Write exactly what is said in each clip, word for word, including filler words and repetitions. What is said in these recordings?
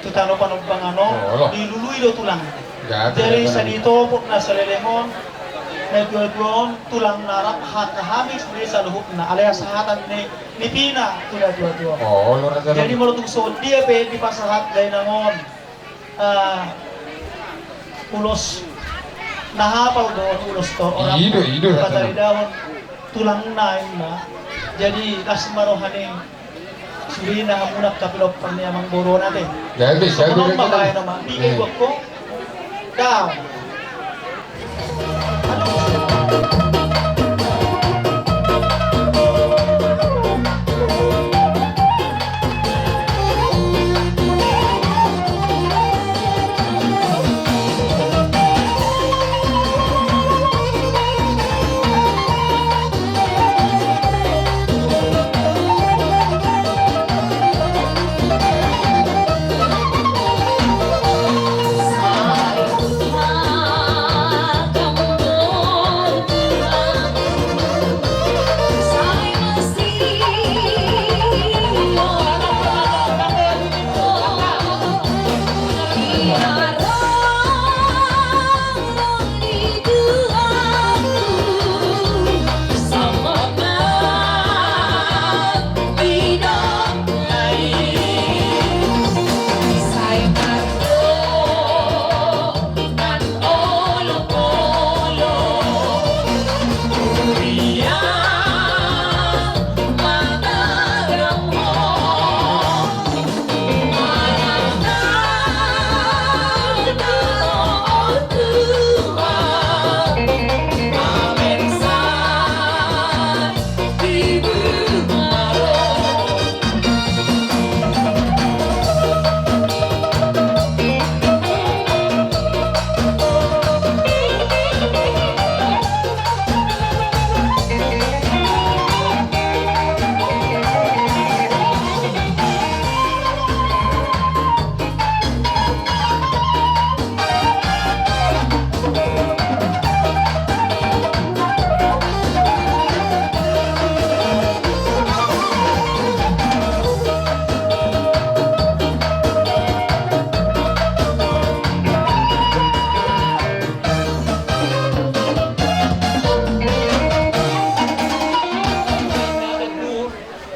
Tu tano panombangan on, olo, dilului do tulang. Jadi, jadi, sai ditopot na saleleng on, na dua-dua on, tulang na rap hata hami sude saluhutna, alai hasahatan ni, ni pina tu na dua-dua on. Olo, raja. Jadi, molo tung songon dia pe dipasahat dainang on, ah, ulos na hapal do, ulos torop. I do, i do, raja. Pataridahon tulangna, inna. Jadi, las ma roha ni sude na hamu na angka pinomparna ni amangboruna te. Jadi, jadi, songon on ma, raja, baen ma. Bige, eh, buat ko. Daong.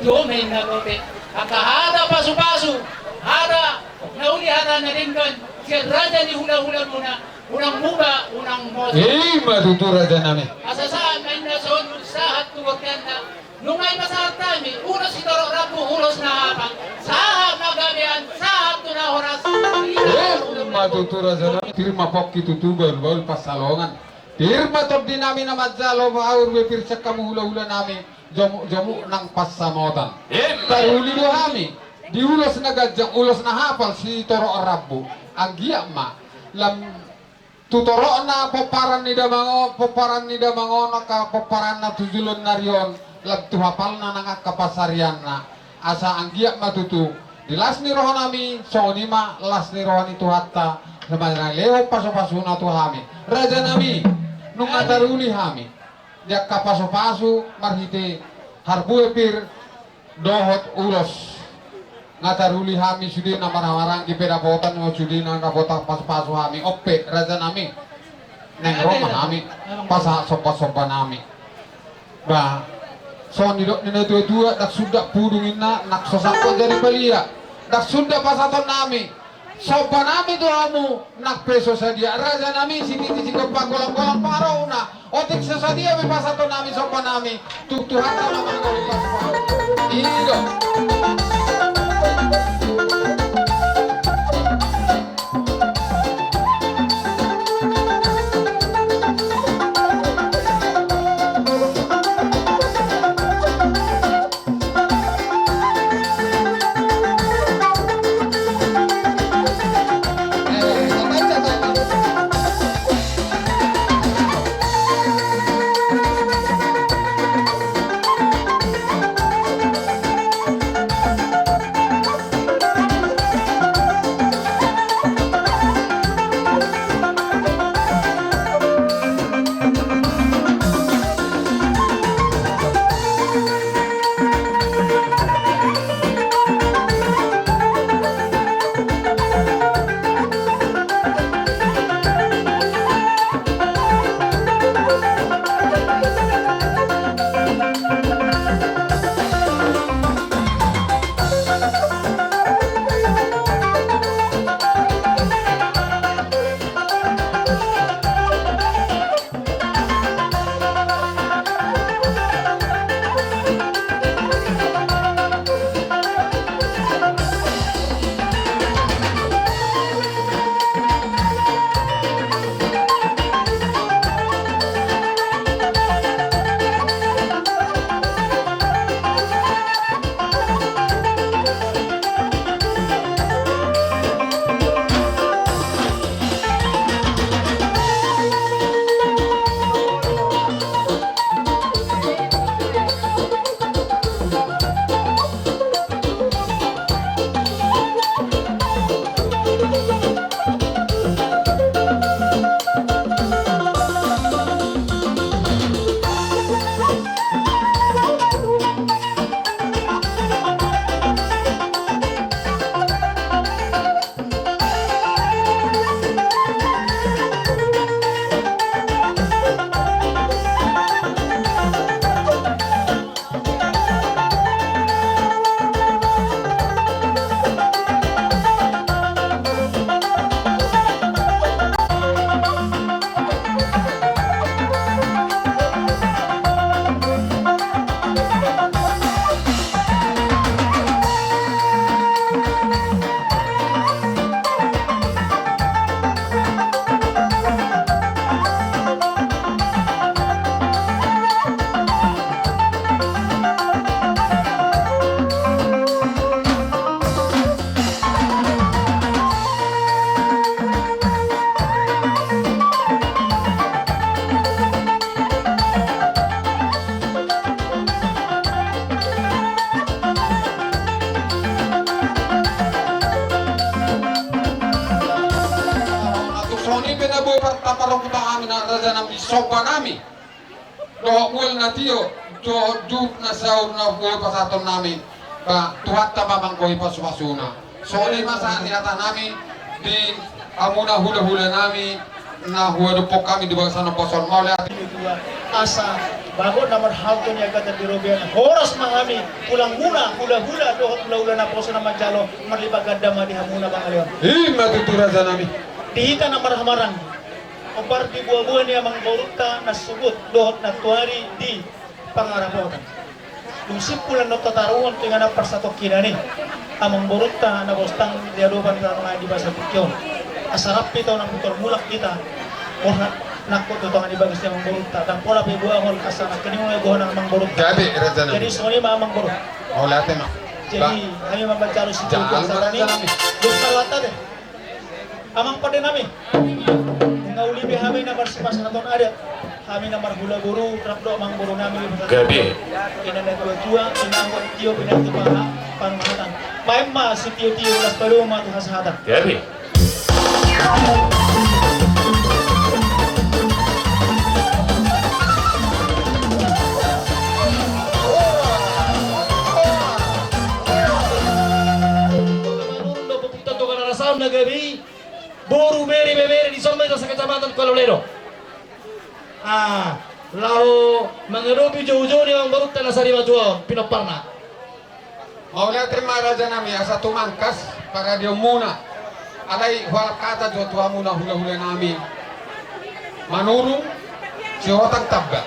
Dome na lote, angka hata pasupasu, hata na uli, hata na denggan sian raja ni hulahulamuna, unang muba, unang mosok. I ma tutu, rajanami. Asa sahat ma inna songon sahat tu borteanna. Nunga dipasahat hami ulos sitorop rambu, ulos na hapal. Sahat ma gabean, sahat tu na horas. I ma tutu, rajanami. Pir ma pongki tutu, bahulbahul pansalongan. Pir ma tondinami na manjalo, bahulbahul, pir sian hamu hulahulanami, jomukjomuk nang pansamotan. I ma. Taruli do hami di ulos na ganjang, ulos na hapal, sitorop rambu. Anggiat ma lam tu torop na pomparan ni damang on, pomparan ni damang on, angka pomparanna tu joloan ni ari on, lam tu hapalna nang angka pansarianna. Asa anggiat ma tutu di las ni rohanami, songon i ma las ni roha ni Tuhanta, na mangalehon pasupasuna tu hami. Rajanami, nunga taruli hami di angka pasupasu marhite harbue, pir dohot ulos. Nga taruli hami sude na marhahamaranggi pe dapotan, sude na dapotan pasupasu hami. On pe, rajanami, naeng ro ma hami pasahat sombasombanami. Ba, songon nidok ni natuatua, ndang sundat pudung inna, ndang so sampot jadi palia. Ndang sundat pasahatonnami sombanami tu hamu, nang pe so sadia. Rajanami, sititi sigompa, golanggolang pangarahutna. Otik so sadia pe pasahatonnami sombanami tu Tuhanta na mangoli pasupasu. I do. Songon i pe na boi partaparon hutangihon hami na raja nami, somba nami dohot mual na tio dohot juhut na saur na boi pasahaton nami. Ba Tuhanta ma manggohi pasupasuna. Songon i ma sahat ni hata nami di hamuna hulahula nami na huadophon hami di bagasan ompu on. Mauliate. Asa bagot na marhalto ni agatan di robean, horas ma hami, tulangmuna hulahula dohot hulahula naposo na manjalo, marlipat ganda ma di hamuna bangaleon. I ma tutu raja nami. Di hita na marhahamaranggi, hombar di boaboa ni amangborunta na suhut dohot na tuari di pangarapotan. Dung simpul annon tataruhon tu inganan parsatongkinan i, amangborunta na gostang di adopan na di bagasan tingki on. Asa rap hita unang butor mulak hita. Borhat nangkok tu tonga ni bagas ni amangborunta. Ndang pola pe boahon asa nangkining ma boha nang amangborunta. Jadi raja nami. Jadi songon i ma amangboru. Mauliate ma. Jadi hami ma manjalo sitiotio sahali nai. Dung sarohanta be. Amang pande nami. Nunga uli be hami na marsipasahaton adat. Hami na marhula boru rap dohot amangboru nami. Gabe. Inang na tuatua, inang na tio, inang na tupa, panumahatan. Baen ma sitiotio, las padomu ma tu hasahatan. Gabe. Manurung do pupukta tu kana rasaon na gabe i. Boru bere bebere di son ma hita sakecamatan Kaloledo. Ah, laho mangadopi joujou ni amangborunta na sarimatua on pinomparna. Mauliate ma raja nami asa tumangkas paradeonmuna. Alai hualap hata jo tu hamuna hulahula nami Manurung, Sihotang, Tamba.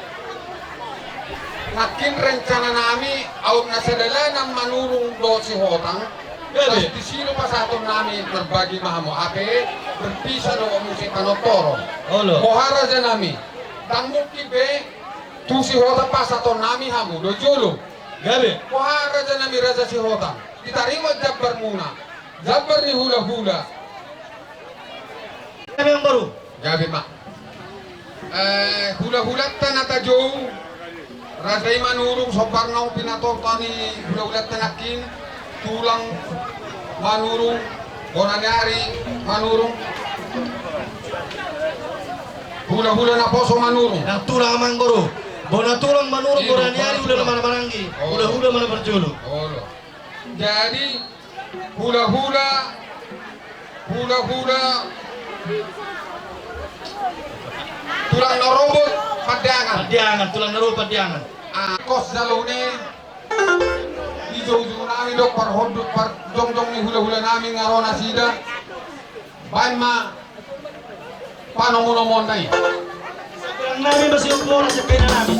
Nangkin rencana nami aut na sadalanan Manurung dohot Sihotang. Gabe. Pas disi do pasahaton nami marbagi ma hamu, hape berpisah do muse panontoron. Olo. Boha raja nami, ndang mungkin be tu Sihotang pasahaton nami hamu do jolo. Gabe. Boha raja nami raja Sihotang, ditarima jambarmuna, jambar ni hulahula. Gabe amangboru. Gabe ma. Eh, hulahulanta na tajou, raja i Manurung, sombarna on pinatortor ni hulahulanta nangkin, tulang Manurung, bona ni ari Manurung, hulahula naposo Manurung. Nang tulang amangboru, bona tulang Manurung, bona ni ari, hulahula ma na maranggi, hulahula ma na parjolo. Olo. Jadi, Hulahula, hulahula, tulang na robot Pandiangan. Pandiangan, tulang na robot Pandiangan. Ah, kos jalone, di joujou nami dohot parhondut parjongjong ni hulahula nami nga ro nasida. Baen ma panomunomuna i. Nami masih bola sepeda nami.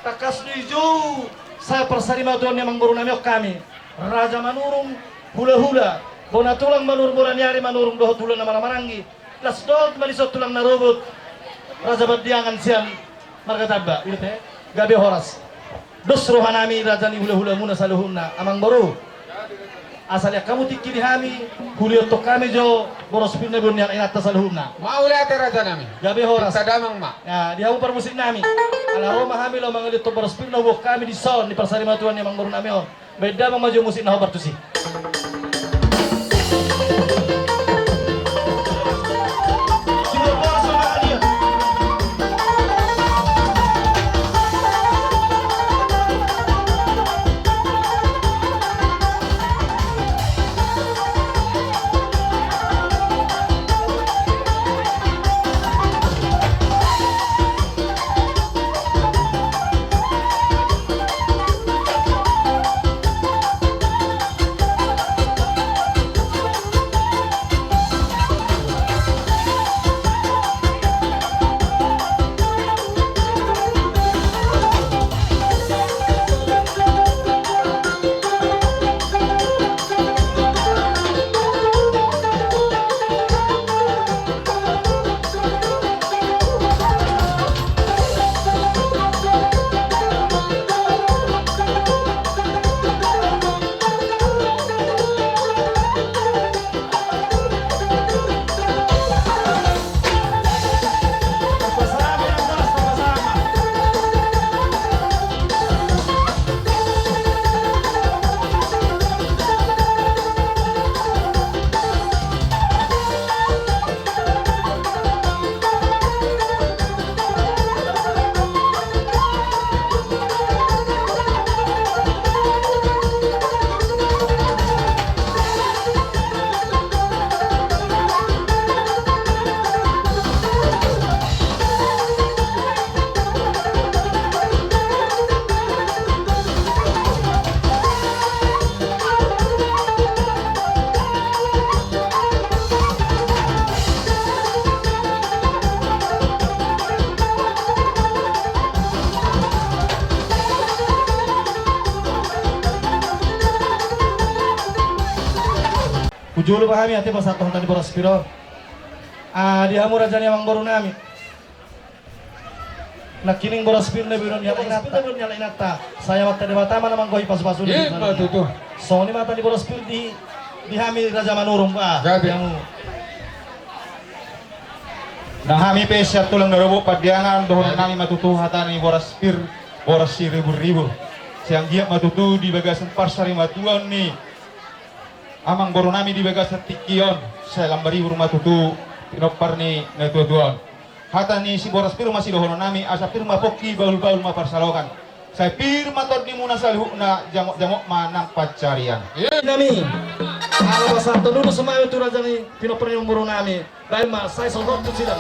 Tangkas do dijou sahat parsarimatuaon ni amangboru nami on hami, Raja Manurung, hulahula, bona tulang Manurung, bona ni ari Manurung dohot hulahula na marhahamaranggi. Las dohot ma dison tulang na robot, Raja Pandiangan sian marga Tamba, ida pe, gabe horas. Dos roha nami raja ni hulahulamuna saluhutna, amangboru. Asa lean hamu tingki di hami, hulehon hami jo boros pir-pir ni inanta saluhutna. Mauliate raja nami. Gabe horas. Damang ma. Ya, di hamu parmusik nami. Ala ro ma hami laho mangalehon boros pir na huboan hami dison di parsarimatuaon ni amangboru nami on. Baen damang ma jo musik na hombar tusi. Jolo ma hami ate pasahat hata ni boras pir on. Ah, di hamu raja ni amangboru nami. Nangkining boras pir na binoan ni halak inanta. Sai Amanta Debata ma na manggohi pasupasu ni. Ima tutu. Songon i ma hata ni boras pir di, di hami Raja Manurung, ba. Gabe. Di hamu. Nang hami pe sian tulang na dohot pandiangan, dohonon nami ma tutu hata ni boras pir, boras siriburribur. Sai anggiat ma tutu di bagasan parsarimatuaon ni amangboru nami di bagasan tingki on, sai lam maribur ma tutu pinompar ni natuatua on. Hata ni si boras pir ma sidohonon nami, asa pir ma pongki, bahulbahul ma pansalongan. Sai pir ma tondimuna saluhutna, jamotjamot ma nang pansarian. Nami. Ala pasahathon ulos ma i tu raja ni pinompar ni amangboru nami. Baen ma, sai sogot tu sidang.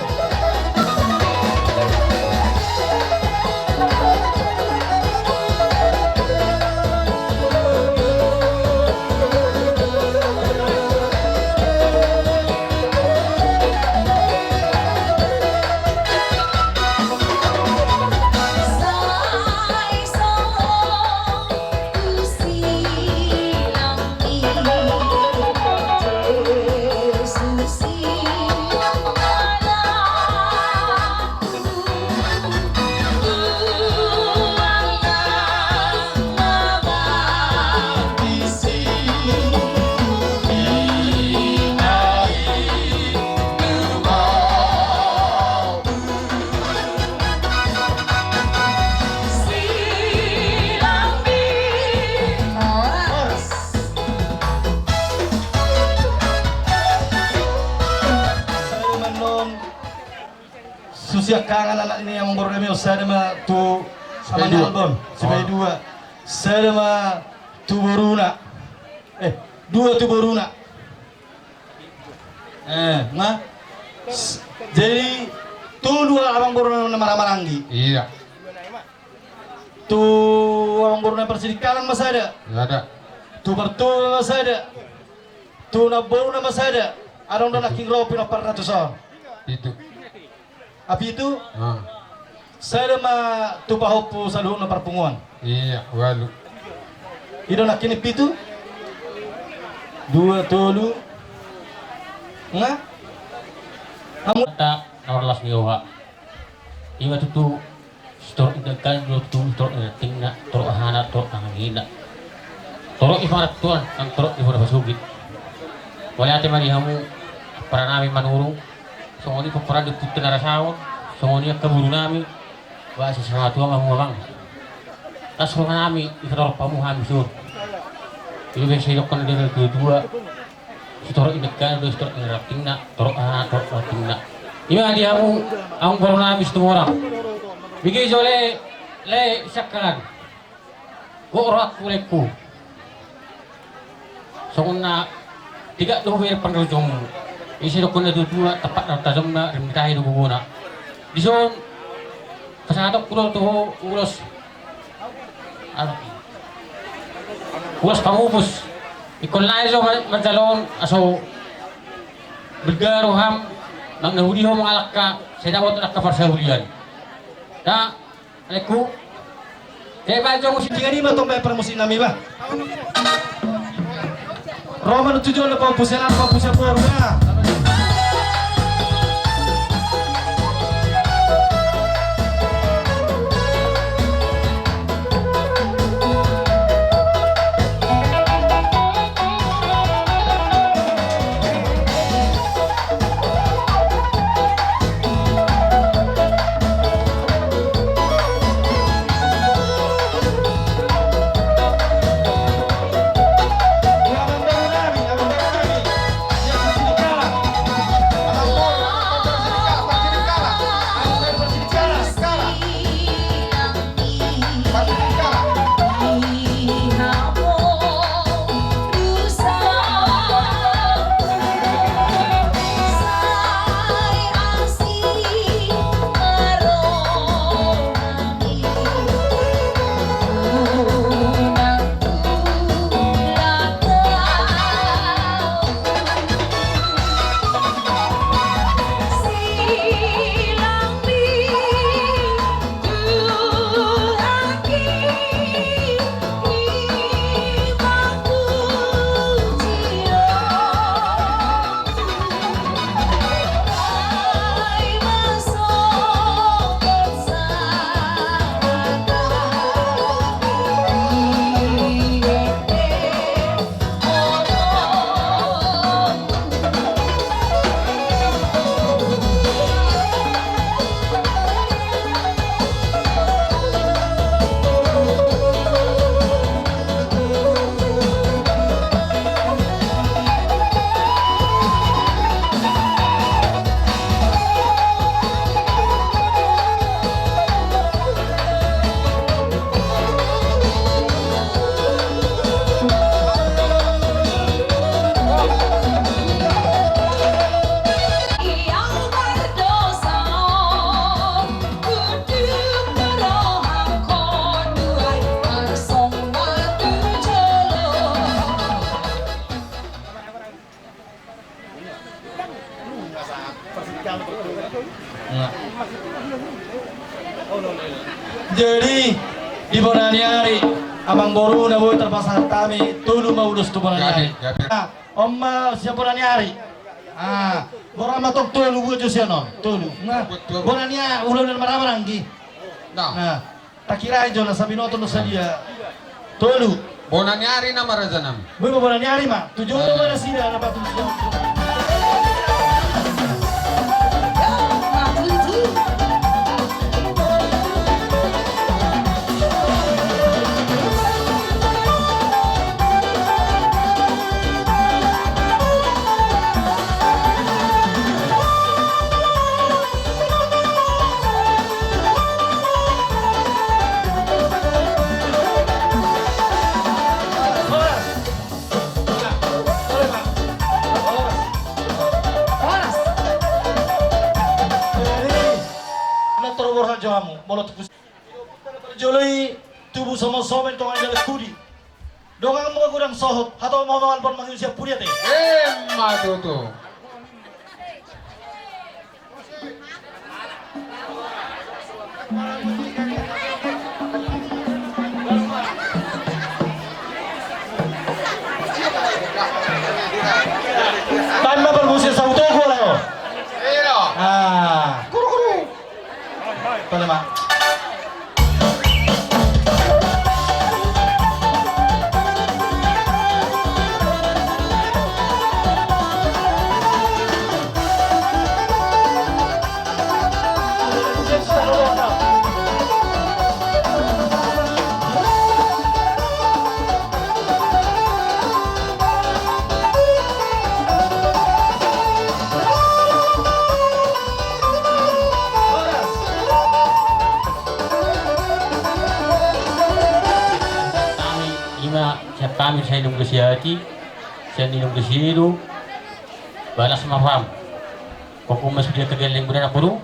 Sai manon susian kangan anak ni amangboru nami on, sada ma tu amang Albon, sibahen dua. Sada ma tu boruna. Eh, dua tu boruna. Eh, nga. S-, jadi, tolu amangboru na marhahamaranggi. Iya. Tu amangboru na parsidikalan ma sada. Sada. Tu partua ma sada. Tu namboru na ma sada. Adong do nangkin ro pinomparna tu son. Pitu. Ah, pitu? Ah. Sada ma tu pahompu saluhutna parpunguan. Iya, ualu. I do nangkin pitu? Dua, tolu. Nga? Hamu? Hata na marlas ni roha. Ima tutu, sitorop ni denggan, dua tutu, sitorop ni rantingna, torop hahana, torop tangan hina. Torop i pangarantoan, nang torop i bona pasogit. Mauliate ma di hamu, pomparan nami Manurung. Songon i pomparan ni ompunta na rasaon, songon i angka boru nami, ba sisama tua ma hamu amang. Las roha nami, dipatorop hamu hami son. I do biasa didok na dua dua. Sitorop ni denggan do, sitorop ni rantingna, torop hahana, torop tangan hina. Ima di hamu, amangboru nami Situmorang. Bege jole, lae, siangkangan. Gok rohangku, laengku. Songon na tigak do hubereng panjoujonmu. Ise dohonon na tuatua, tampak na tajomna, rim ni tahi do gogona. Dison pasahatonku do tu ho ulos, ulos pamupus. Ingkon lae jo ma-, manjalo on, aso balga roham, nang na hudi ho mangalangka, sai dapot angka parsaulian. Da, laengku. Jadi baen jo musik. Tinggal i ma tong baen parmusik nami ba. Ro ma tujuan na pahompu sian anak, pahompu sian boru ba. Nah. Jadi di bona ni ari, amangboru, na boi tarpasahat hami, tolu ma ulos tu bona ni ari. Gabe, gabe. Nah, on ma sian bona ni ari. Ah, boru ma tong tolu buat jo sian on, tolu. Nah, bona ni ari, ulaon na marhamaranggi. Nah. Nah. Takira jo na sabinoto na sadia. Tolu. Bona ni ari nama rajanami. Boi ma bona ni ari ma. Tu jolo ma nasida na patuju. Jolo i tubu somo-somo i tonga ni dalan pudi. Dongan muna godang sohot, hatop ma ho mangalpon mangihusia pudi ate. Emma tutu. Tamba bermusik sauto gua lah yo. Ah, kuru kuru. Pala ma. Hami, ima sian hami, sai nunga siati, sai nunga sidu, balas ma roham. Pokokna sude kegeleng buda na boru.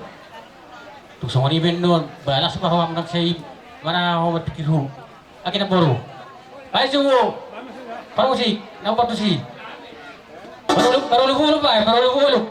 Tung songon i pe annon, balas ma roham nang sai, mana ho marpikir hu. Aki na boru. Ai subu. Parmusik, na umpat tusi. Parulu, parulu bulu, Pak, parulu bulu.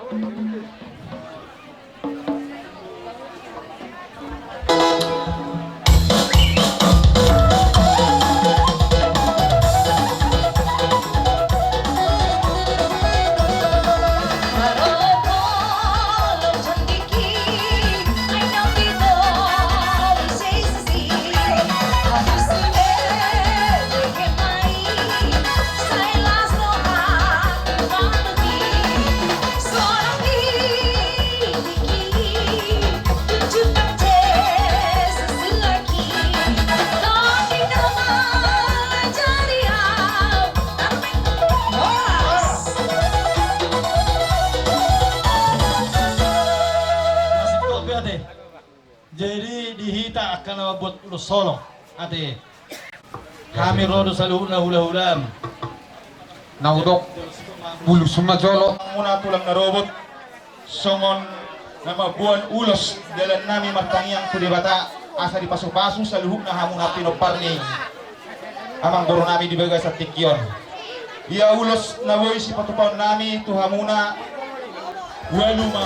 Jadi di hita angka na mambuat ulos holong ate. Hami ro do saluhutna hulahulam. Na hudok ulos ma jolo. Muna tulang na robot. Songon na mamboan ulos dalan nami martangiang tu Debata asa dipasupasu saluhutna hamuna pinompar ni amangboru nami di bagasan tingki on. Ia ulos na boi sipatupaon nami tu hamuna. Ualu ma.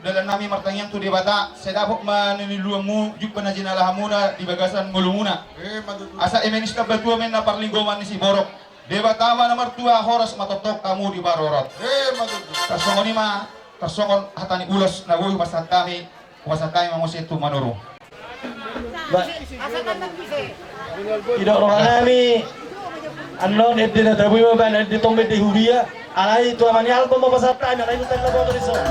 Dalan nami martangiang tu Debata, sai dapot ma niluluanmu, jumpa na jinalahanmuna di bagasan ngolumuna. Asa eme ni Sitambatua ma inna parlinggoman ni Siborok. Debata ma na martua, horas ma tongtong hamu diparorot. Tarsongon i ma, tarsongon hata ni ulos na boi hupasahat hami, hupasahat hami ma muse tu Manurung. Didok roha nami, annon ende na tabo i ma baen ende tong ende huria. Alai tu ama ni Albo ma hupasahat hami, alai nunga tanda boto dison.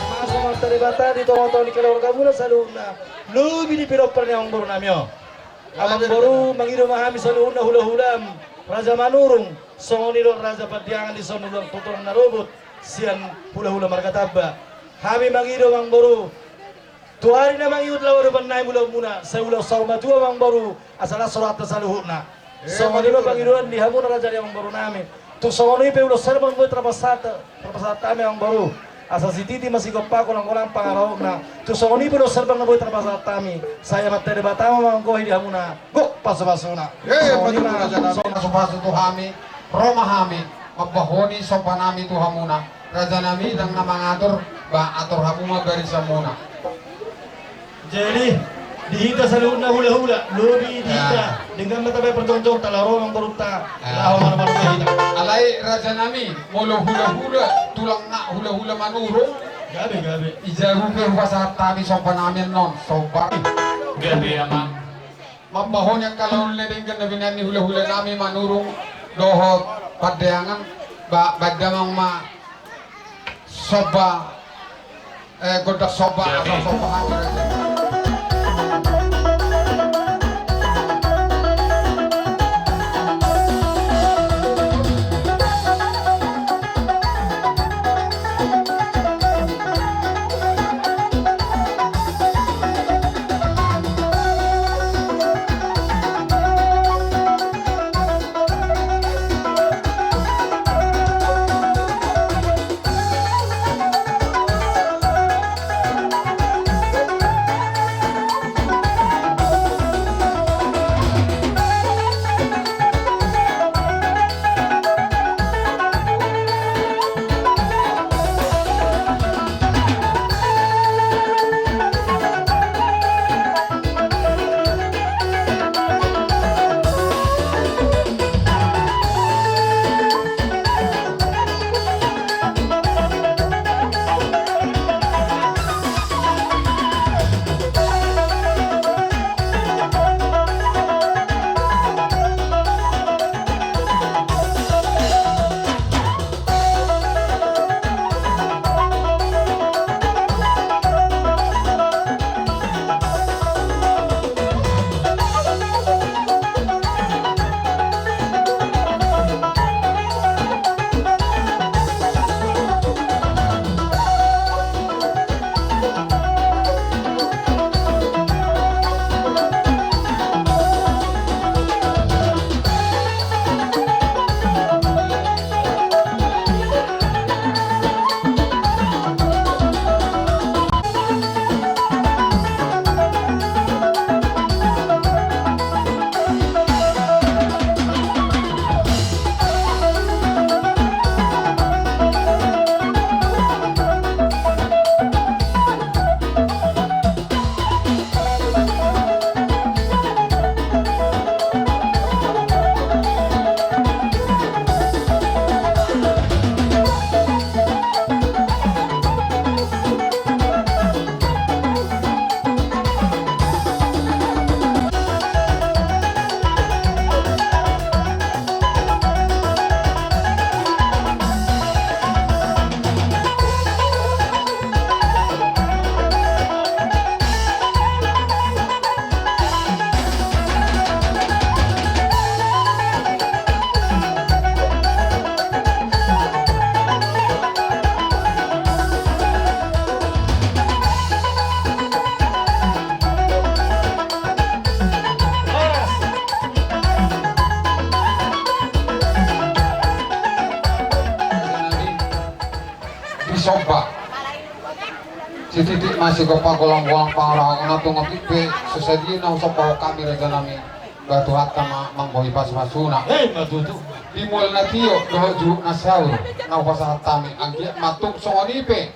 Mauliate ma tu Debata di tongatonga ni keluargamuna saluhutna, lobi di pinompar ni amangboru nami on. Amangboru, mangido ma hami saluhutna hulahulam, Raja Manurung, songon i do Raja Pandiangan di son, ulang tuturan na robot sian hulahula marga Tamba. Hami mangido, amangboru, tu ari na mangihut laho adopan nami ulaonmuna, sai ulaon saur matua, amangboru, asa las rohanta saluhutna. Songon i ma pangidoan di hamuna raja ni amangboru nami. Tung songon i pe ulos herbang boi tarpasahat, tarpasahat hami, amangboru, asa sititi ma sigompa, golanggolang pangarahutna. Tung songon i pe ulos herbang na boi tarpasahat hami, sai Amanta Debata ma manggohi di hamuna gok pasupasuna. Songon i ma, pasupasu tu hami, ro ma hami mamboan somba nami tu hamuna. Raja nami, ndang na mangatur, ba atur hamu ma barisan muna. Jadi di hita saluhutna hulahula, lobi di hita, denggan ma tabaen parjongjong, talar ro amangborunta, laho marmar ma hita. Alai raja nami, molo hulahula, tulang na hulahula Manurung. Gabe, gabe. Ijabu pe hupasahat hami somba nami annon, somba. Gabe amang. Mambahen angka laon na denggan na binaen ni hulahula nami Manurung dohot Pandeangan, ba, baen damang ma somba, eh, gondang somba, asa somba hami. Disomba. Sititi ma sigompa, golanggolang pangarahutna, tung otik pe so sadia na husombahon hami raja nami. Ba Tuhanta ma manggohi pasupasuna. Ima tutu. Di mual na tio dohot juhut na saur na hupasahat hami, anggiat ma tung songon i pe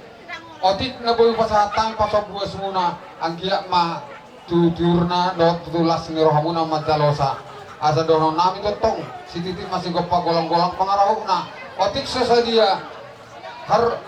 otik na boi hupasahat hami pasombuasmuna, anggiat ma tu tiurna dohot tu las ni rohamuna manjalosa. Asa dohonon nami tongtong, sititi ma sigompa, golanggolang pangarahutna, otik so sadia har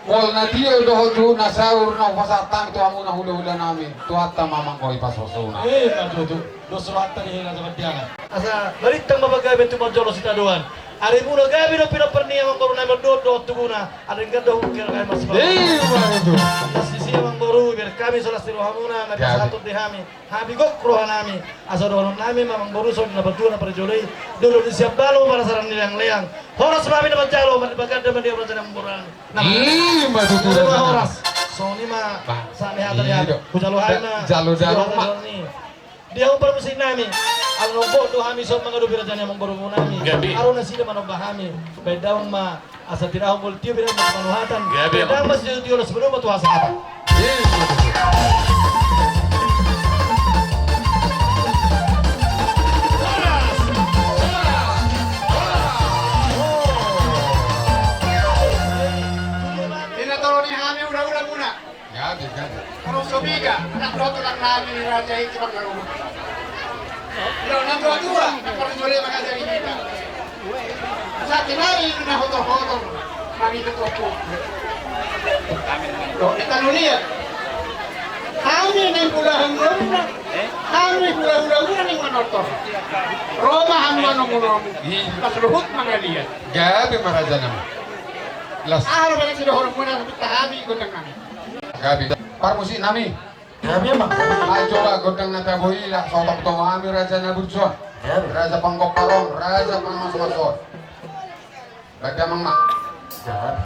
mual na tio dohot juhut na saur na hupasahat hami tu hamuna hulahula nami, Tuhanta ma manggohi pasupasuna. Ima tutu. Dos rohanta di hela jaman diangan. Asa marintang ma pagabe tu parjolo sitadoan. Arimuna gabe do pinompar ni amangboru nami on dohot dohot tubuna. Adong ganda hukir kai mas. Ima tutu. Sisi amangboru, biar hami so las ni rohamuna na biasa atur di hami. Hami gok roha nami. Asa dohonon nami ma amangboru, songon na parjolo na parjolo i. Dolo di Siambalo, Parasaran ni Leangleang. Horas ma hami na manjalo, mandi baganda, mandi raja ni amangboru nami. Ima tutu. Ima horas. Songon i ma. Bah, saat ni hata dia. Hujalo hami ma. Jalo darung ma. Di hamu parmusik nami. Ala nonggok do hami so mangadopi raja ni amangboru nami. Gabe. Aro nasida manomba hami. Baen damang ma. Asa tinahu molo tio beda ma panuhatan. Gabe. Baen damang ma sitio tio las beda ma tu hasahatan. Ima tutu. Sopiga, anak dohot tulang nami raja i, Simarmata. Ilo na tua-tua, na parjolo mangajari hita. Sati nami na hotor-hotor, nami tu toko. Dohot di tano liat. Hami na hulahula, hami hulahula naeng manortor. Ro ma hami manomu-nomu. Pas luhut mangaliat. Gabe ma raja nami. Las. Aha do baen sidohononmuna, pinta hami gondang nami. Gabe. Parmusik nami. Gabe ma. Ayo coba gondang na tabo i, lah, so tongtong hami raja na burju on. Gabe. Raja panggompar on, raja pangmasmaso on. Baen damang ma. Gabe.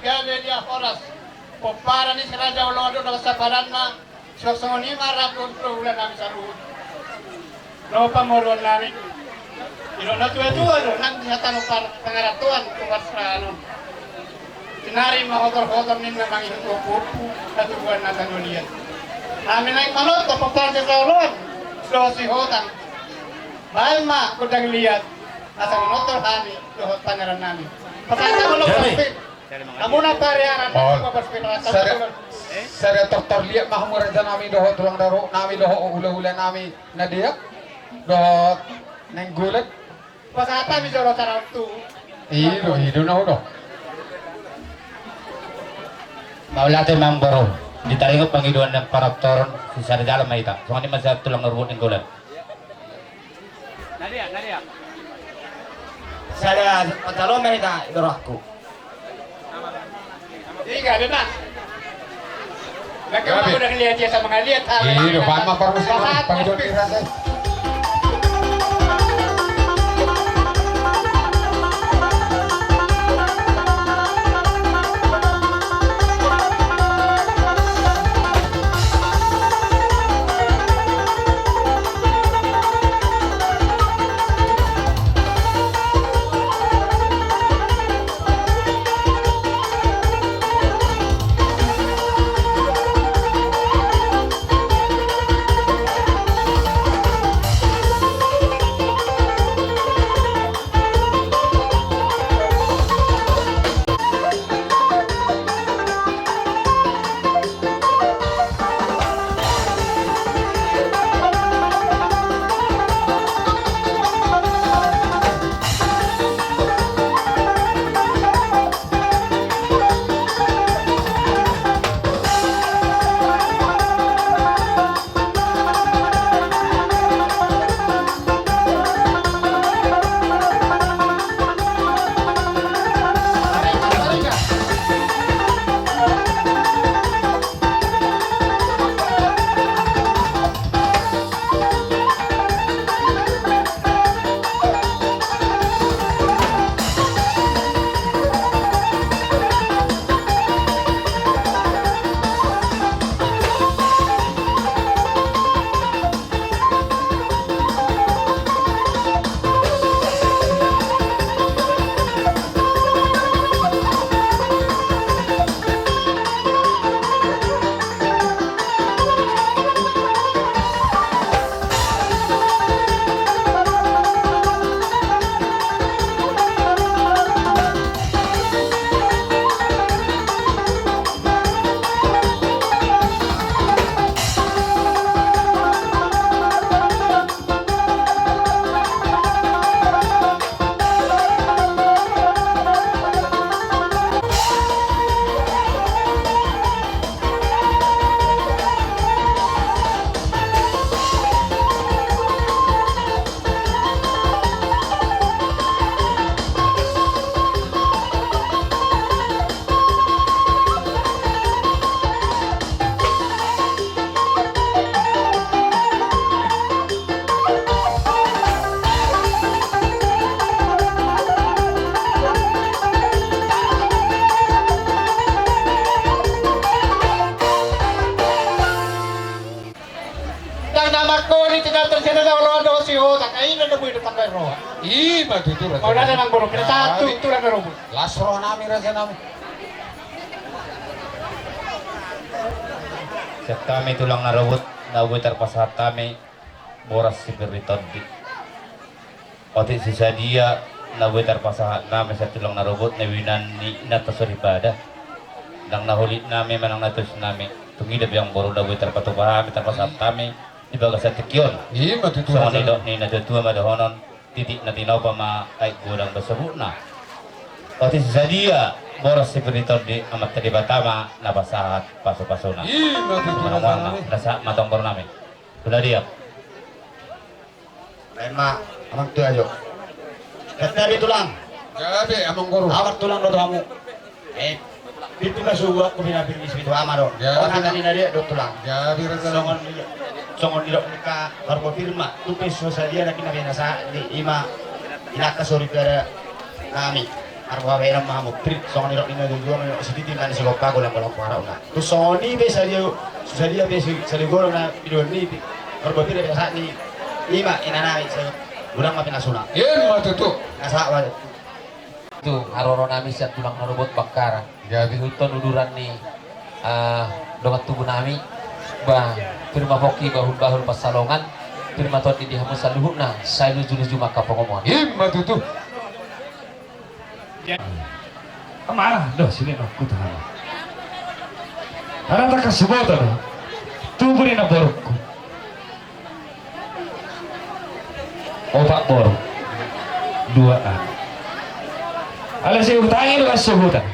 Gabe dia horas. Pomparan ni si Raja Oloan do na saparanna. Songon i ma rap dohot hulahula nami saluhut. Dohot pamoruon nami. Didok na tua-tua do nang di hata na par-, pangarantoan tu parserahan on. Sinari ma hotor-hotor ninna mangihut ompu-ompu hatubuan na tano liat. Hami naeng manortor pomparan ni si Raja Oloan dohot si Hotang. Baen ma gondang liat asa manortor hami dohot pangeran nami. Pasahat ma gondang liat. Sada, sada tortor liat ma hamu raja nami dohot tulang rorobot nami dohot hulahula nami na deak dohot nainggolan. Pasahat hami jolo sada tu. I do, i do na hudok. Mauliate ma amang boru, di taringot pangidoan ni paraptor on, sada jalo ma hita. Songon i ma sada tulang rorobot nainggolan. Sada pansalongan ma hita, i do rohangku. Gabe ma. Gabe. Mangaliat, mangaliat. I do, baen ma parmusik, pasahat pangidoan ni raja i. Tinggal terjadi lah, kalau ada si Ota, kayak ini ada buat tetangga roa. Ima tutu, raja. Kalau ada nang borok, kita satu, tulang na robot. Las roha nami, raja nami. Siap hami tulang na robot, na boi tarpasahat hami boras si Pirri Tondi. Otik si sadia na boi tarpasahat nami sian tulang na robot na binoan ni inanta soripada. Nang na holit nami manang na tois nami. Tung i do pe amang boru na boi tarpatupa hami, tarpasahat hami di bagasan tingki on. Ima tutu, raja. Songon nidok ni na tuatua ma dohonon, titik na tinopa ma aek godang do sabutna. Otik si sadia boras si Pirri Tondi, Amanta Debata ma na pasahat pasupasuna. Ima tutu, raja nami. Rasa ma tu amang boru nami. Sudah diam. Lain ma, amang tua jo. Gabe tulang. Gabe, amang boru. Amang tulang do tu hamu. Eh, pintu na subuak ku bina pirbis pintu ama do. Gabe. Hata ni na dia do tulang. Gabe, raja. Songon, songon nidok ni angka marga Pirri ma. Tupe so sadia na kina bina sa, ni ima. Inanta soripada nami. Arwah baenan ma hamu, Prit, songon nidok ni na tuatua ma, sititi ma ni sigompa, golang-golang parau na. Tung songon i pe sadia, sadia pe si, sadia godang na pidoan ni, marboa pira pe sahat ni, ima, ina nami, godang ma pinasuna. Ima tutu. Na sahat ma. Tu, haroro nami sian tulang na robot Bakkara. Jadi. Ihuthon uduran ni, ah, dongan tubu nami, ba, pir ma pongki bahul-bahul pansalongan, pir ma tondi di hamu saluhutna, sai luju-luju ma angka pangomoan. Ima tutu. Amana do sini no kutu hana. Hana taka subota do. Tubu ni na borukku. Opat boru. Dua anak. Alai sai hutangi do asuhutan.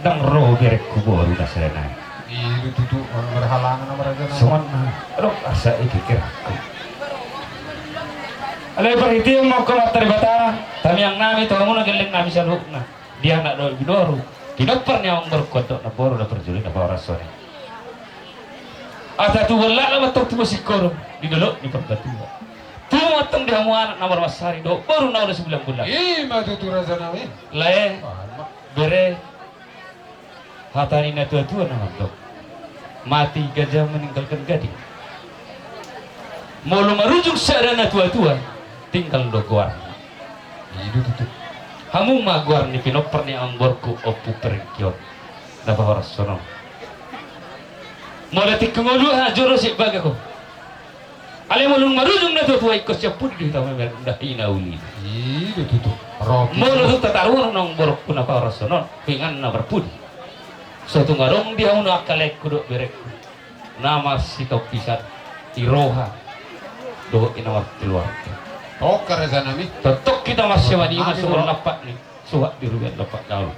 Ndang ro berekku boru na saenai. I do tutu, on berhalangan nama raja na. Songon na, adong asa i pikir aku. Alai parhitean ma angka mata Debata, tamiang nami, tu hamu na gelleng nami saluhutna. Di anak dohot di boru. Pinompar ni amang borukku dohot na boru na parjolo na pahoras on i. Asa tubu laklak ma antong tubu singkoru, di dolok ni Parbatuan. Tubu ma antong di hamu anak na marmasari dohot boru na ulos bulan-bulan. Ima tutu raja nami. Lae. Bere. Hata ni na tuatua na mandok, mati gajah meninggalkan gading. Molo marujung sada na tuatua, tinggal do goarna. I do tutu. Hamu ma goar ni pinompar ni amang borukku Ompu Peringkion na pahoras on. Molo tingki ngolu aha jolo sibaga ho. Alai molo dung marujung na tuatua, ingkon sian pudi do hita mamereng, ndang hinauli. I do tutu. Molo dung tataruhon amang borukku na pahoras on, inganan na marpudi. So tung adong di hamu angka laengku dohot berekku na marsitompisan di roha dohot i na markeluarga. Tongka raja nami. Tongtong hita marsiamanima songon lampak ni suhat di rumian lampak daol.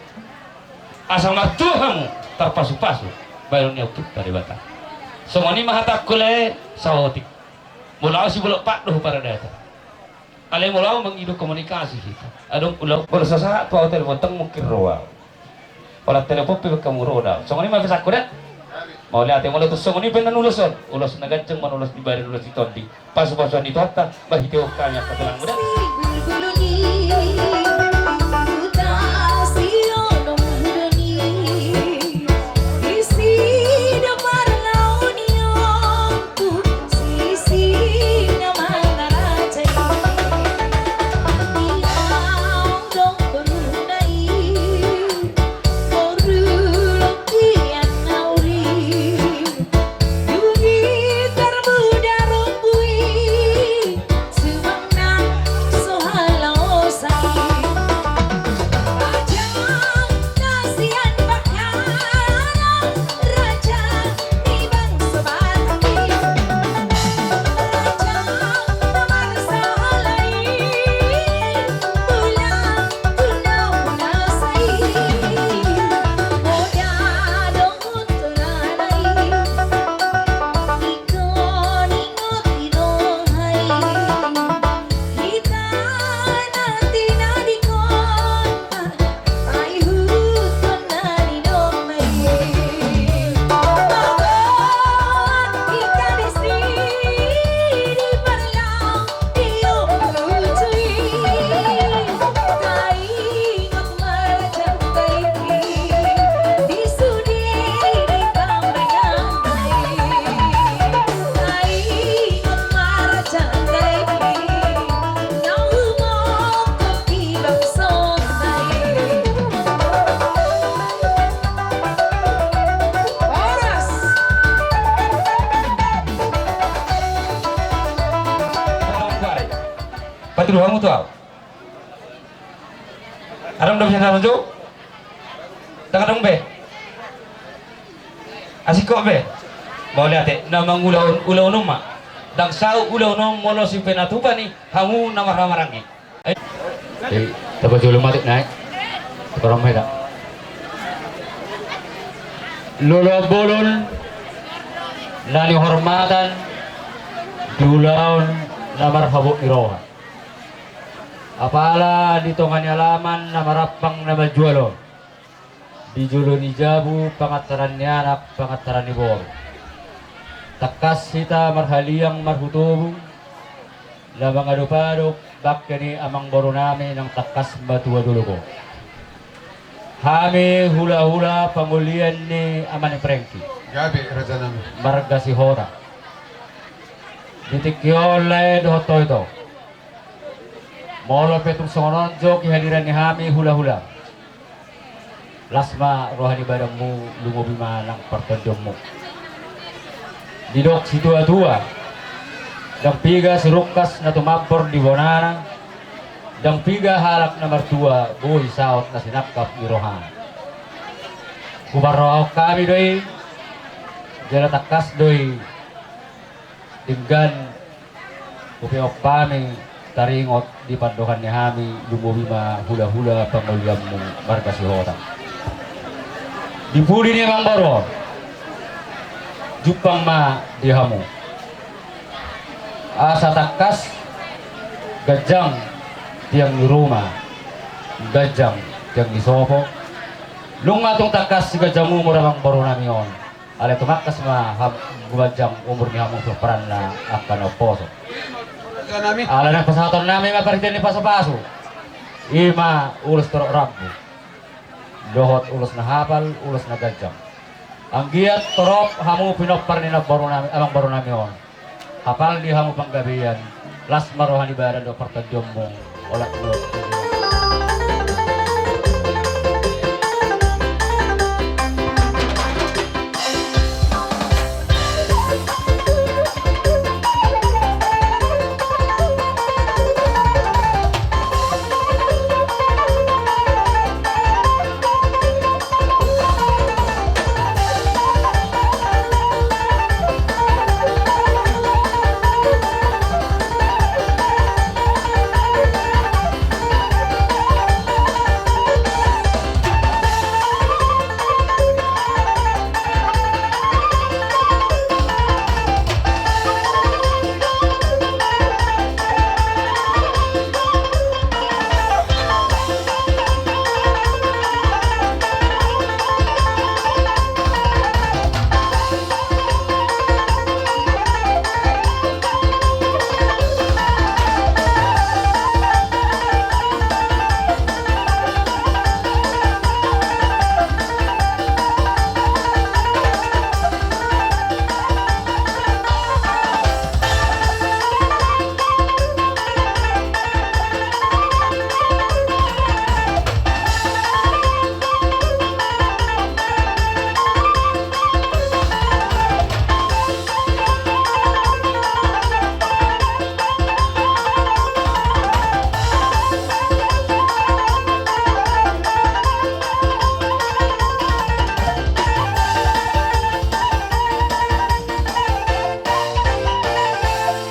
Asa martua hamu tarpasupasu baenon ni Ompunta Debata. Songon i ma hatangku lae, saotik. Molo au sibolok pat do huparadata. Alai molo au mangido komunikasi hita. Adong ulaon. Molo so sahat tu au telepon, ndang mungkin ro au. Pola telepon pe baen hamu ro da. Songon i ma pesanku da. Mauliate, molo tung songon i pe na ulos on. Ulos na ganjang ma na ulos di badan, ulos di tondi. Pasu-pasuan ni Tuhanta, bah, ite hami angka tulangmu da. Suruh hamu tu au. Adong do bisa na jo? Ndang adong be. Asing kok be. Mauliate, na mangulahon ulaon on ma. Ndang saut ulaon on molo si pe na tupa ni hamu na marhahamaranggi. Eh, tabo jolo mati nai. Tabo ramai dah. Lolo bolon, na nihormatan, di ulaon na marhabot ni roha. Apala di tonga ni alaman na marampang na manjual on. Di jolo ni jabu pangantaran ni anak, pangantaran ni boru. Tangkas hita marhaliang marhutobu, na mangadopadop bangke ni amangboru nami nang tangkas matua dolok on. Hami hulahula pangolian ni ama ni Prengki. Gabe, raja nami. Marga Sihotang. Di tingki on lae dohot toito. Molo pe tung songon on jo kihadiran ni hami hulahula. Las ma roha ni badanmu, lumobi ma nang partondionmu. Didok situatua, ndang piga sirungkas na tumambor di bonana, ndang piga halak na martua boi saut na sinangkap di rohana. Huparrohahon hami do i, jala tangkas do i, denggan hupeop hami taringot di pandohan ni hami, lumobi ma hulahula pangolianmu marga Sihotang. Di pudi ni amangboru on, jumpang ma di hamu. Asa tangkas ganjang tiang ni ruma, ganjang tiang ni sopo. Nunga tung tangkas siganjang umur amangboru nami on. Alai tumangkas ma hamu, ganjang umur ni hamu pomparanna angka na umposo. Alai na pasahaton nami ma parhitean ni pasupasu. I ma ulos torop rambu. Dohot ulos na hapal, ulos na ganjang. Anggiat torop hamu pinompar ni amangboru nami, amangboru nami on. Hapal di hamu panggabean, las ma roha ni badan dohot partondionmu, olat ni.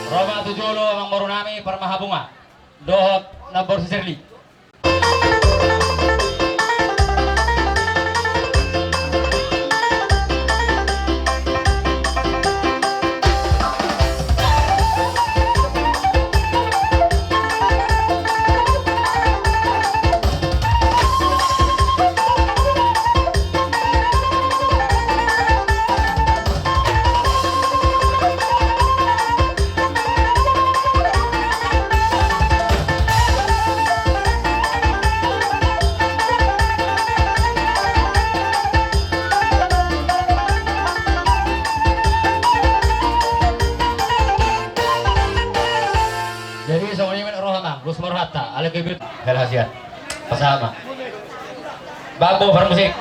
Ro ma tu jolo amangboru nami Parmahabunga dohot namboru si Sirli. Jadi songon i ma roha, Mang. Gus, ma rohanta, alai kebit hal hasian. Pasahat ma. Bambu parmusik.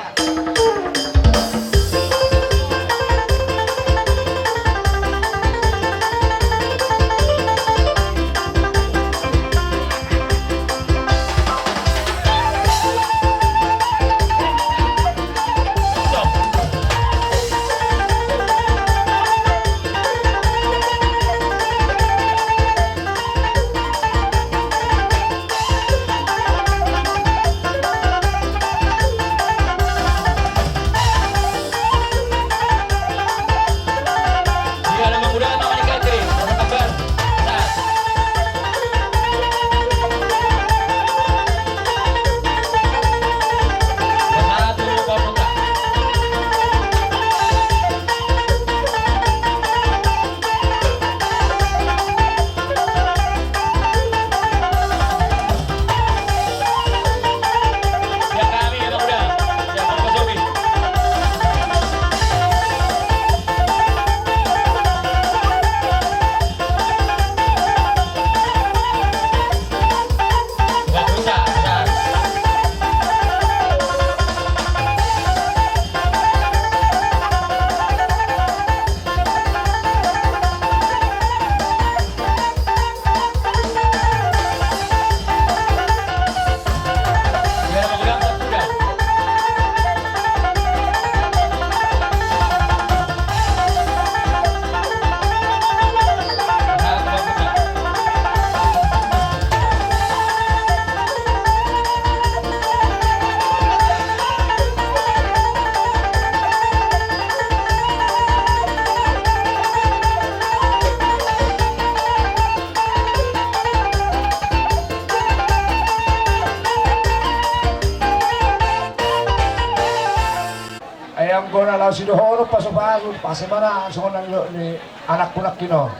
Anggo na laho sidohonon pasupasu, pasti ma na songon na nidok ni anakku nangkin on.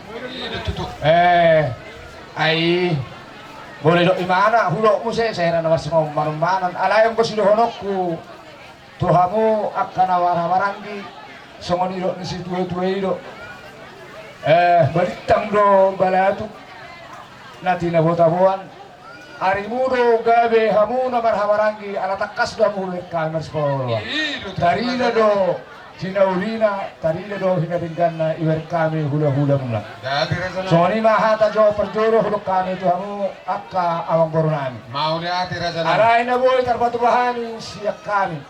Eh, ai, molo didok imana, hudok muse, sai ra na marsongon manumanan. Alai anggo sidohononku tu hamu angka na marhahamaranggi, songon nidok ni situatua i do. Eh, balintang do balatuk na tinabotaboan. Arimu do gabe hamu na marhahamaranggi, ala tangkas do hamu hubereng hami marsipaoloan. Tarida do hinaulina, tarida do hinadengganna, ibereng hami hulahulamuna. Songon i ma hata jo parjolo hudok hami tu hamu angka amangboru nami. Alai na boi tarpatupa hami sian hami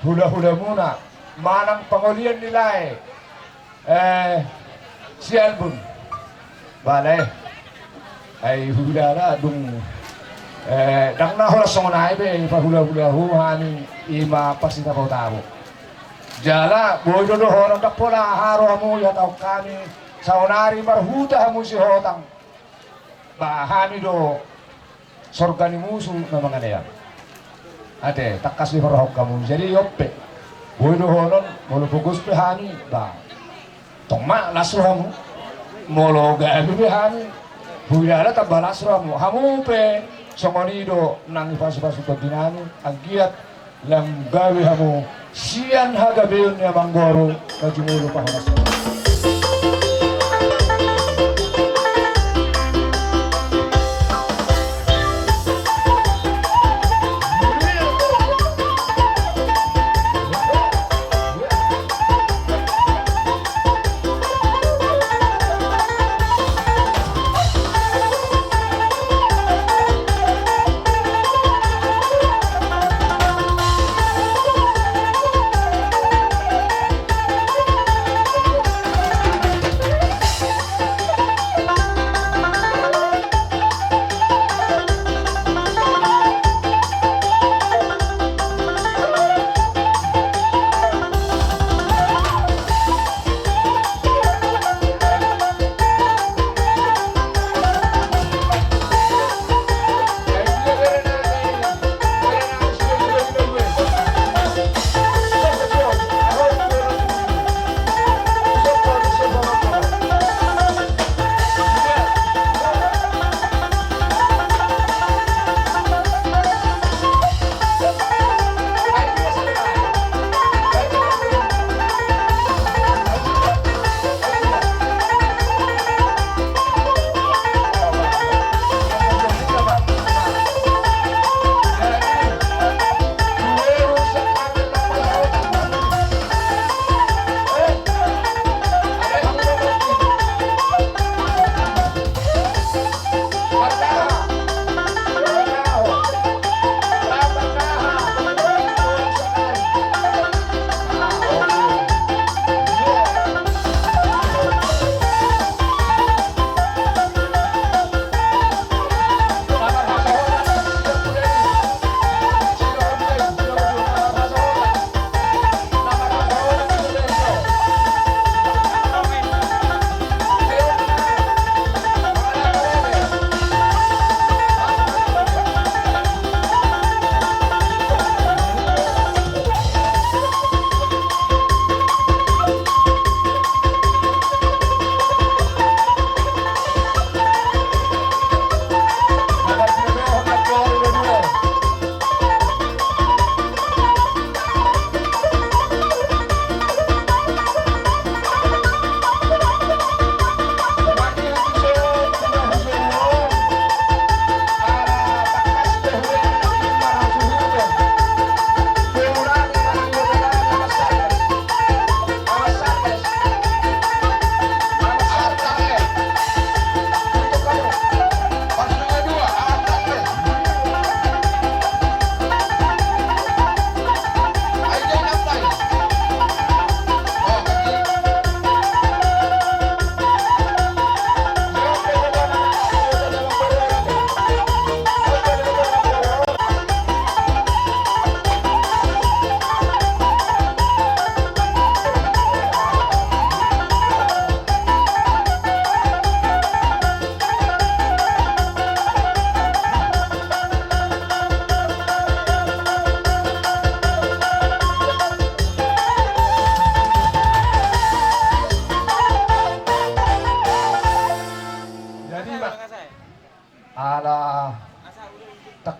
hulahulamuna manang pangolian ni lae. Eh, sialbun. Bale. Ai hudala dung, eh, ndang na holan songon ai be, pahulahula ho hami ima parsitapotapo. Jala boi do dohonon ndang pola aha rohamu ihatahon hami, saonari marhuta hamu sihotang. Ba hami do sorga ni musu na manganean. Ate, tangkas diparrohahon hamu. Jadi i on pe. Boi dohonon, molo pogos pe hami, ba. Tong ma las rohamu. Molo gabe pe hami. Huidala tamba las rohamu. Hamu pe, songon i do, nang ipasupasu tondi nami, anggiat lam gabe hamu sian hagabeon ni amangboru na jumolo pahoras.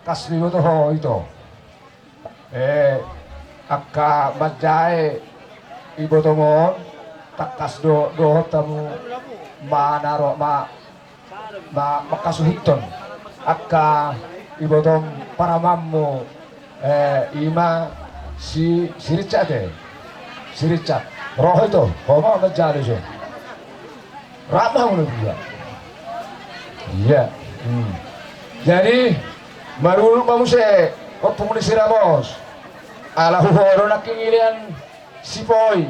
Tangkas do iboto ho ito. Eh, angka manjae ibotom on, tangkas do dohot hamu manaro ma, ma, mangkasuhuthon angka ibotom paramanmu, eh, ima si, si Richard, eh. Si Richard. Ro ho ito, ho ma manjalo ison. Rap ma hamu na dua. Iya. Hmm. Jadi marurut ma muse ompung ni si Ramos. Ala huhoro nangkin ilean si Poi.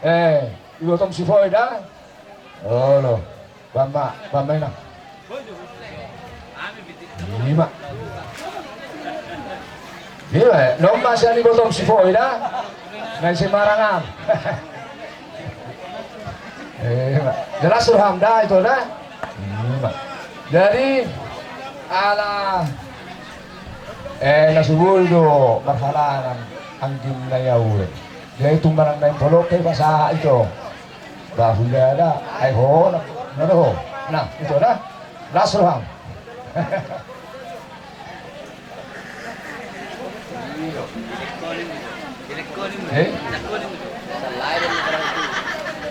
Eh, ibotom si Poi da. Olo. Bamma, bamma ina. Ima. Ima, eh, noma sian ibotom si Poi da. Na ise marangan. Ima. Jelas roham da ito da. Ima. Jadi ala, eh, na subul do marhalangan anggim na iaure. Jadi tung manang na impolok pe pasahat ito. Bahula da, ai ho na, na do ho. Na, ito na. Las roham. Eh?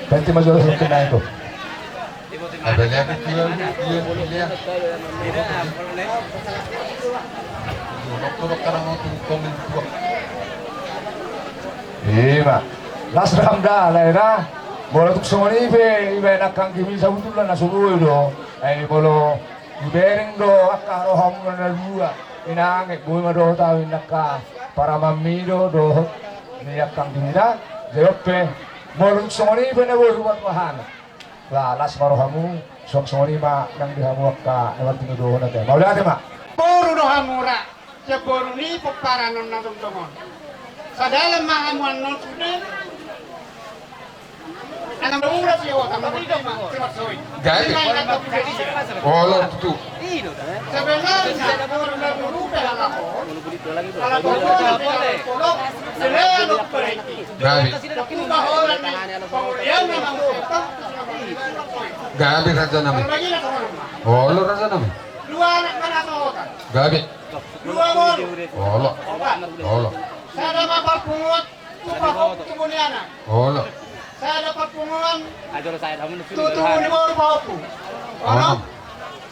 Berarti maju terus ke naik tuh. Ada lihat itu ya, iya, iya. Iya, Mak. Las roham da, lae na. Molo tung songon i pe, ibaen angka anggim i sabutulna na so boi do. Ai molo dibereng do angka rohamuna na dua, inang, boi ma dohot ahu, inna, angka paramanmi do dohot ni angka anggim i da. Jawab pe, molo tung songon i pe na boi hubaen hami. Ba, las ma rohamu, suang songon i ma nang di hamu angka na martinodohon ate. Mauliate ma. Boru do hamu ra. Sian boru ni pomparan on na tongtong on. Sadalan ma hamu annon sude. Anam boru si ota ma boru ma siwat soi. Gabe. Olo tutu. Sebenarna boru na boru pe halak on. Halak on pe halak on. Selean on pe. Gabe. Gabe raja nami. Olo raja nami. Dua anak ma na sohotan. Gabe. Dua boru. Olo. Opat. Olo. Sada ma parpunguan tu pahompu tu buniana. Olo. Sada parpunguan tu tubu ni boru pahompu. Onom.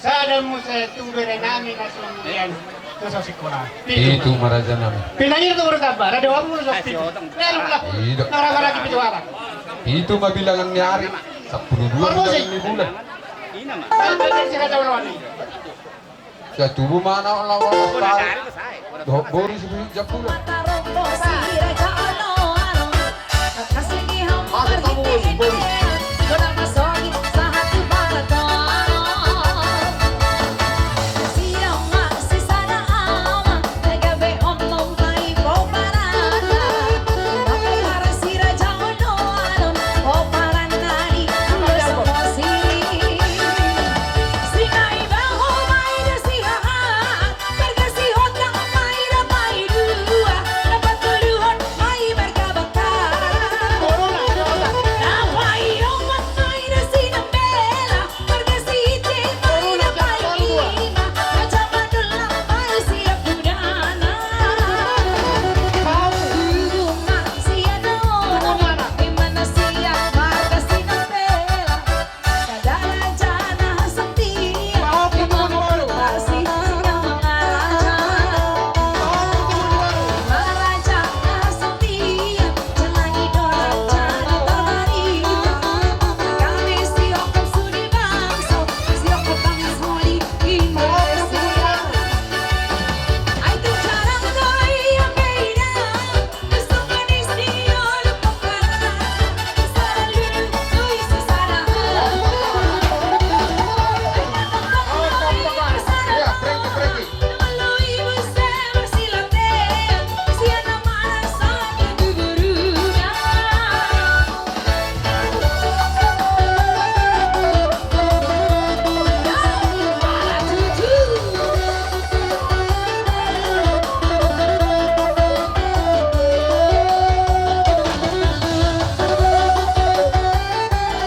Sada muse tu bere nami na sumbian tu sosikola. Pitu ma raja nami. Pinangir tu boru tamba. Rada wabu na sopi. Leru lah. Ido. Nara maragi pitu anak. Pitu ma bilangan ni ari. Sampulu dua bilangan ni bulan. Sai tubu ma na lawan. Dohot boru si Jampulan.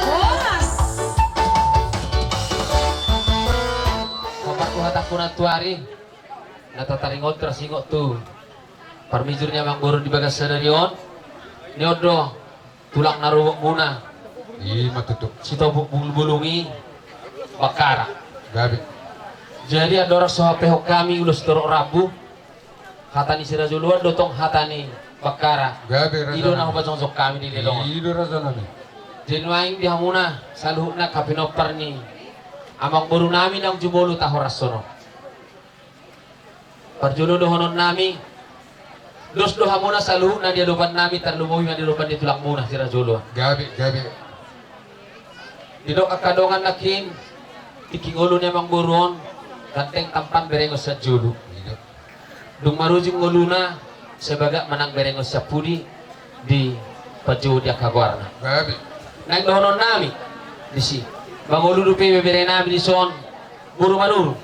Horas. Paparkuhata puna tuari. Na tataringot, taringot tu parmijur ni amangboru di bagas sadari on. Ni on do tulang na rorobot muna. I ma tutu. Sitopuk bulung-bulung i Bakkara. Gabe. Jadi andorang so hapehon hami ulos torop rambu, hata ni si Rajoloan do tong hata ni Bakkara. Gabe, raja nami. I do na hupajongjong hami di lelong on. I do, raja nami. Jadi nuaeng di hamuna saluhutna angka pinompar ni amangboru nami naung jumolo tahoras sonon. Parjolo dohonon nami, dos do hamuna saluhutna di adopan nami, tarlumobi ma di adopan ni tulang muna si Rajoloan. Gabe, gabe. Didok angka dongan nangkin, tingki ngolu ni amangboru on, ganteng tampan berengon sian jolo. Dung marujung ngoluna, sai bagak manang berengon sian pudi, dipanjou di angka goarna. Gabe. Naeng dohonon nami disi, mangolu dope ibebere nami dison, boru maruru.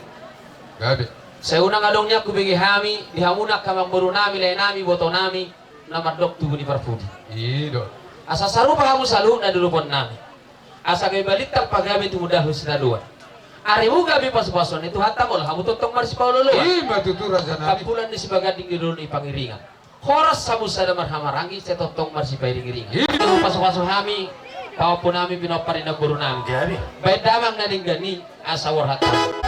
Gabe. Sai unang adong nian hubege hami di hamuna angka amangboru nami, lae nami, iboto nami, na mandok tubu ni parpudi. I do. Asa sarupa hamu saluhutna di adopan nami. Asa gabe balintang pagabe tumundalhon sitadoan. Arimu gabe pasupasuon ni Tuhanta, olo hamu tongtong marsipaolooloan. I ma tutu, raja nami. Tampulan ni sibaganding di dolok ni pangiringan. Horas hamu sada marhahamaranggi, sai tongtong marsipairingiringan. I do. Pasupasu hami, pahompu nami, pinompar ni namboru nami. Gabe. Baen damang na denggan i, asa borhat hami.